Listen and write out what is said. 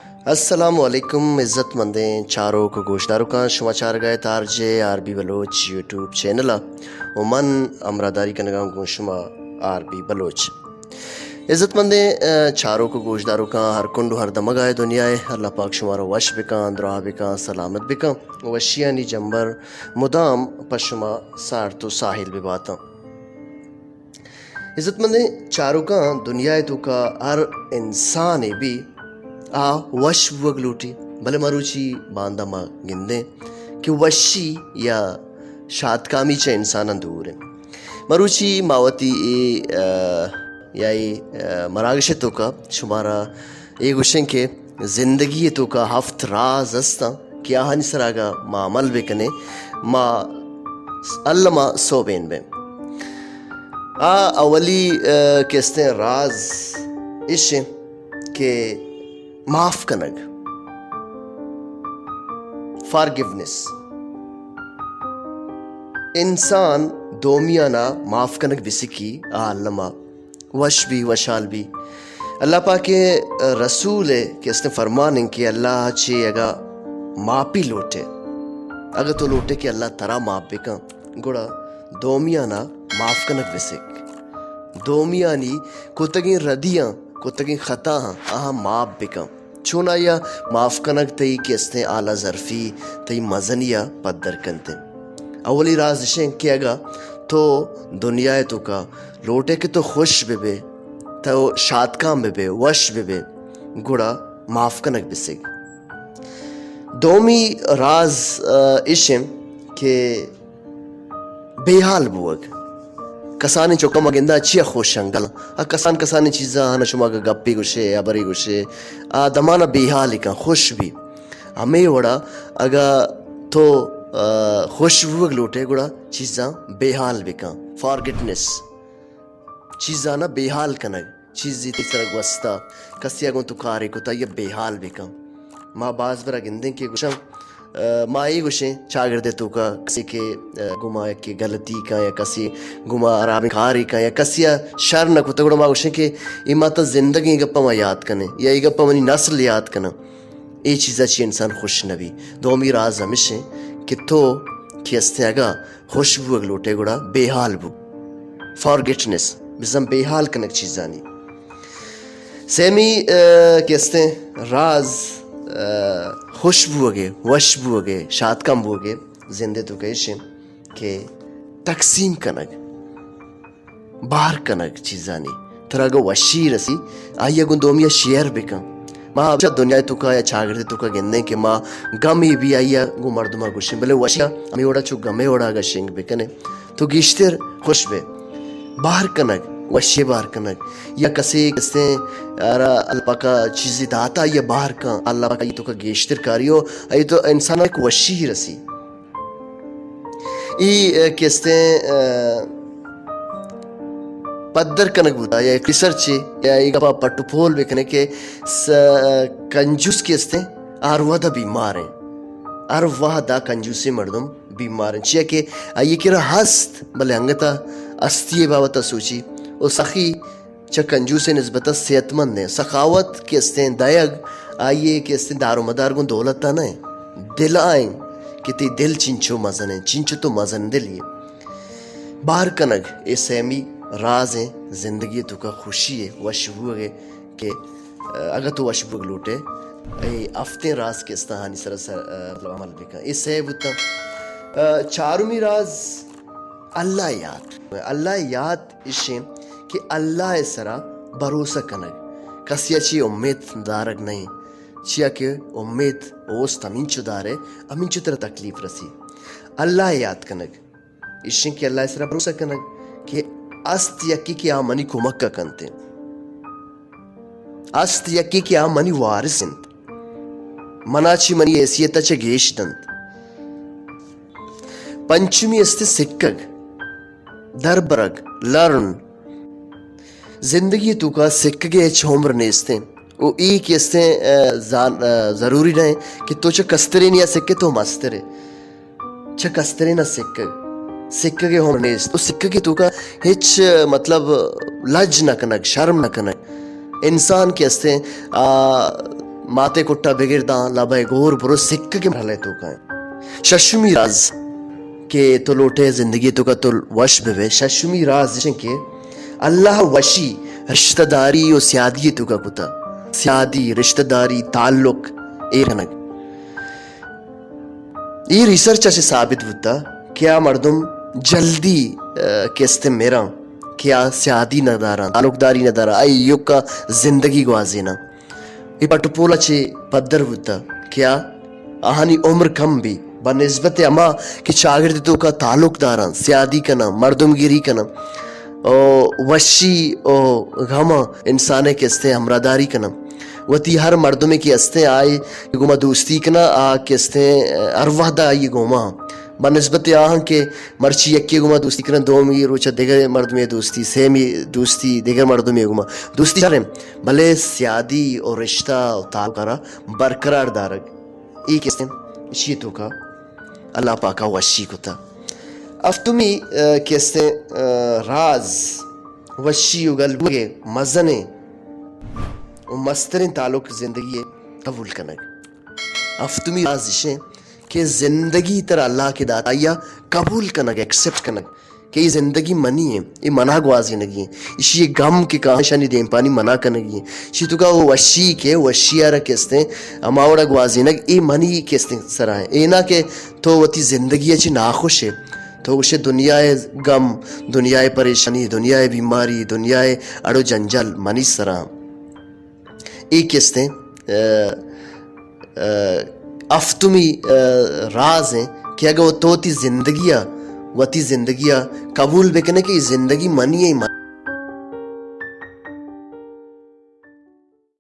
السلام علیکم عزت مندیں چاروک و گوشداروکاں، شما چارگا ات R J R B Baloch YouTube channel ءَ و من ہمراہداری کنگاں گوں شما آر بی بلوچ۔ عزت مندیں، آ، چاروک و گوشداروکاں ہر کنڈ و ہر دمگا اے دنیا ءَ، اللہ پاک شمارا وش بکاں، دراہ بکاں، سلامت بکاں، وشیانی جمبر مدام پہ شما سارت و ساحل بباتاں۔ عزت مندیں چاروکاں، دنیا ءِ توکا ہر انسانے بی آ وش بوگ لوٹی، بلے مروچی باندا ما گندیں کہ وشی یا شاتکامی چہ انساناں دور انت۔ مروچی ما وتی اے، آ، یا اے، آ، مراگش ءِ توکا شمارا اے گوشیں کہ زندگی ءِ توکا ہفت راز استاں کہ آہانی سرا اگاں ما عمل بکنیں، ما الما سوبین بیں۔ آ اولی، آ، کہ استیں راز اش انت کہ معاف کنگ، فارگیونس۔ انسان دومیانا معاف کنگ بسکی، آ الما وش بی، وشحال بی۔ اللہ پاک ءِ رسول ءِ کہ استیں فرمان انت کہ اللہ چے اگاں معافی لوٹے، اگاں تو لوٹے کہ اللہ ترا معاف بکن، گڑا دومیانا معاف کنگ بسک۔ دومیانی کتگیں ردیاں، کتگیں خطاہاں، آہاں معاف بکن۔ چون آیا معاف کنگ تئی کہ استیں آلا ظرفی، تئی مزنی ءَ پدر کنت۔ اولی راز اش انت کہ اگاں تو دنیا ءِ توکا لوٹے کہ تو خوش بہ بے، تو شاتکام بہ بے، وش بہ بے، گڑا معاف کنگ بسگ۔ دومی راز، آ، اش انت کہ بے حال بوگ۔ کسانیں چکاں ما گنداں چیا خوش انت گل۔ آ کسان کسانیں چیزاں آہاں شما اگاں گپے گوشے یا برے گوشے، آ دمانا بے حال کن، خوش بی۔ ہمے وڑا اگاں تو، آ، خوش بوگ لوٹے گڑا چیزاں بے حال بکن۔ فارگٹنس۔ چیزانا بے حال کنگ۔ چیزے تئی سرا گوستا، کسے ءَ گوں تو کارے کتا، آئی ءَ بے حال بکن۔ ما باز برا گندیں کہ گوشاں، آ، ما اے گوشیں چاگرد ءِ توکا کسے کہ، آ، گوں ما یکے غلطی کن یا کسے گوں ما ہرابیں کارے کن یا کسے ءَ شر نہ کتگ، گڑا ما گوشیں کہ اے ما تاں زندگیں گپاں ما یات کنیں یا اے گپاں منی نسل یات کناں۔ اے چیزا چی انسان خوش نہ بی۔ دومی راز ہمیش انت کہ تو کہ استیں اگاں خوش بوگ لوٹے گڑا بے حال بو۔ فارگٹنس، بزاں بے حال کنگ چیزانی۔ سیمی، آ، کہ استیں راز، آ، خوش بوگے، وش بوگے، شاتکام بوگے، زندے توکا اش انت کہ تقسیم کنگ، بہر کنگ چیزانی۔ ترا اگاں وشی رسی، آئی ءَ گوں دومی ءَ شیئر بکن۔ ما ہمیشہ دنیا ءِ توکا یا چاگرد ءِ توکا گندیں کہ ما گمے بی آئی ءَ گوں مردماں گوشیں، بلے وشی ءَ ہمے وڑا چو گمے وڑا اگاں شنگ بکنیں تو گیشتر خوش بے۔ بہر کنگ، وشی ءَ بہر کنگ، یا کسے کسے ءَ را اللہ پاک ءَ چیزے داتا آئی ءَ بہر کن، اللہ پاک آئی ءِ توکا گیشتر کاری و آئی ءَ تو انسان ءَ یک وشی رسی۔ ای، ا، کہ استیں، ا، پدر کنگ بوتا یا یک ریسرچے یا ای گپا پٹ و پول بکنے کہ س-، کنجوس کہ استیں ہر وہدا بیمار ہیں، ہر وہدا کنجوسیں مردم بیمار ہیں، چیا کہ آئی کرا ہست بلے انگتا ہستی بابت سوچی و سخی چہ کنجوسے نسبت ءَ صحت مند ایں۔ سخاوت کہ استیں دئیگ، آئی ءِ کہ استیں دار و مدار گوں دولت ءَ نہ ایں، دل ءَ ایں کہ تئی دل چنچو مزن ایں، چنچو تو مزن دلی ئے۔ بہر کنگ اے سیمی راز ایں زندگی ءِ توکا خوشی ءِ، وش بوگ ءِ کہ، ا، اگاں تو وش بوگ لوٹ ئے، اے ہفتیں راز کہ استاں آہانی سر ءَ سر، ا، مطلب عمل بکن۔ اے سئے بوتاں۔ ا، چارمی راز اللہ ءِ یات۔ اللہ ءِ یات اش انت کہ اللہ ءِ سرا بھروسہ کنگ، کسے ءَ چہ امیت دارگ نہ انت، چیا کہ امیت اوست ہمینچو دارے، ہمینچو ترا تکلیف رسی۔ اللہ ءِ یات کنگ اش انت کہ اللہ ءِ سرا بھروسہ کنگ کہ است یکے کہ آ منی کمک ءَ کنت انت، است یکے کہ آ منی وارث انت، منا چہ منی حیثیت ءَ چہ گیش دنت۔ پنچمی است سکگ، دربرگ، لرن۔ زندگی ءِ توکا سکگ ءِ ہچ عمر نیست انت۔ او اے کہ استیں، ا، زان-، ا، ضروری نہ انت کہ تو چہ کسترینی ءَ سکے تو مستر ئے۔ چہ کسترین ءَ سکگ، سکگ ءِ عمر نیست۔ تو سکگ ءِ توکا ہچ، مطلب، لج نہ کنگ، شرم نہ کنگ۔ انسان کہ استیں، آ، ماتے کٹا بگر داں، لبئے گور برو، سکگے مرحلہ توکا ایں۔ ششمی راز کہ تو لوٹے زندگی توکا تو وش ببے، ششمی راز اش ایں کہ اللہ وشی رشتہ داری و سیادی توکا کتا۔ سیادی، رشتہ داری، تعلق ایر کنگ۔ اے ریسرچ ءَ چہ ثابت بوتا کہ آ مردم جلدی، آ، کہ استیں مراں، کہ آ سیادی نہ داراں، تعلقداری نہ داراں، آ ایوکا زندگی گوازیناں۔ اے پٹ و پول ءَ چہ پدر بوتا کہ آ، آہانی عمر کم بی، بہ نسبت ہما کہ چاگرد توکا تعلق داراں، سیادی کناں، مردم گیری کناں، او وشی او غم انسان ءَ کہ استیں ہمراہداری کناں۔ وتی ہر مردمے کہ استیں آئی گوما دوستی کناں، آ کہ استیں ہر وہد آئی گوما۔ بہ نسبت آہاں کہ مرچی یکے گوما دوستی کناں، دومی روچا دگہ مردمے دوستی، سیمی دوستی دگہ مردمے گوما۔ دوستی شریں، بلے سیادی و رشتہ و تعلق را برقرار دارگ۔ اے کہ استیں، اشی توکا اللہ پاکا وشی کتا۔ ہفتمی، آ، کہ استیں، آ، راز وشی و گل بوگے مزنیں و مستریں تعلق زندگی قبول کنگ۔ ہفتمی راز اشیں کہ زندگی ترا اللہ کہ داتا، آئیا قبول کنگ، ایکسپٹ کنگ کہ اے زندگی منی ایں، اے منا گوازینگی ایں، اشی اے غم کہ کاہاں اشانی دیمپانی منا کنگی ایں، اشی توکا او وشی کہ وشی ءَ را کہ استیں ہما وڑا گوازینگ اے منی کہ استیں سرا ایں۔ اے نہ کہ تو وتی زندگی ءَ چہ ناخوش ئے، تو گوشے دنیا ءِ غم، دنیا ءِ پریشانی، دنیا ءِ بیماری، دنیا ءِ اڑ و جنجال منی سرا۔ اے کہ استیں، آ، آ، ہفتمی، آ، راز ایں کہ اگہ تو وتی زندگی ءَ، وتی زندگی ءَ قبول بکنے کہ اے زندگی منی ایں، من